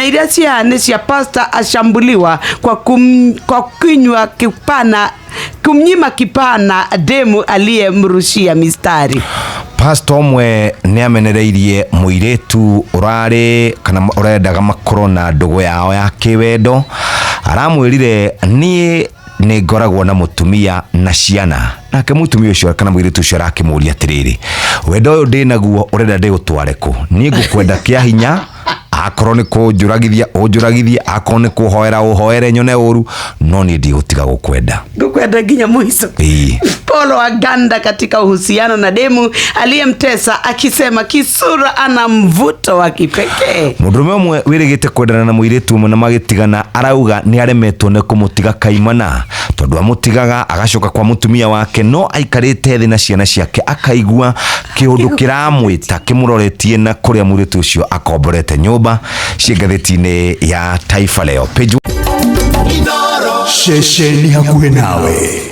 Iria ciani cia pasta ashambuliwa kwa kinywa kipana, kumnyima kipana demu aliyemrushia mistari. Pastor ũmwe nĩ amenereirie mũirĩtu ũrarĩ kana ũrendaga makorwo na ndũgũ yao ya kĩwendo. Aramwĩrire, "Niĩ nĩ ngoragwo na mũtumia na ciana." Nake mũtumia ũcio kana mũirĩtu ũcio arakĩmũria atĩrĩrĩ, "Wendo ũyũ ndĩ naguo ũrenda ndĩũtware kũ? Niĩ ngũkwenda kĩa hinya, akorwo nĩ kũnjũragithia ũnjũragithie, akorwo nĩ kũhoera ũhoere nyone ũru, no niĩ ndigũtiga gũkwenda." Ngũkwenda nginya mwisho. Ĩĩ. Polo aganda katika uhusiano na demu aliyemtesa akisema kisura ana mvuto wa kipekee. Mũndũrũme ũmwe wĩrĩgĩte kwendana na mũirĩtu ũmwe na magĩtigana arauga nĩ aremetwo nĩ kũmũtiga kaimana, tondũ amũtigaga agacoka kwa mũtumia wake, no aikarĩte thĩ na ciana ciake akaigua kĩũndũ kĩramwĩta kĩmũroretie na kũrĩa mũirĩtu ũcio akomborete nyũmba. Ciĩ ngathĩti-inĩ ya Taifa Leo page Ceceni hakuhĩ nawe.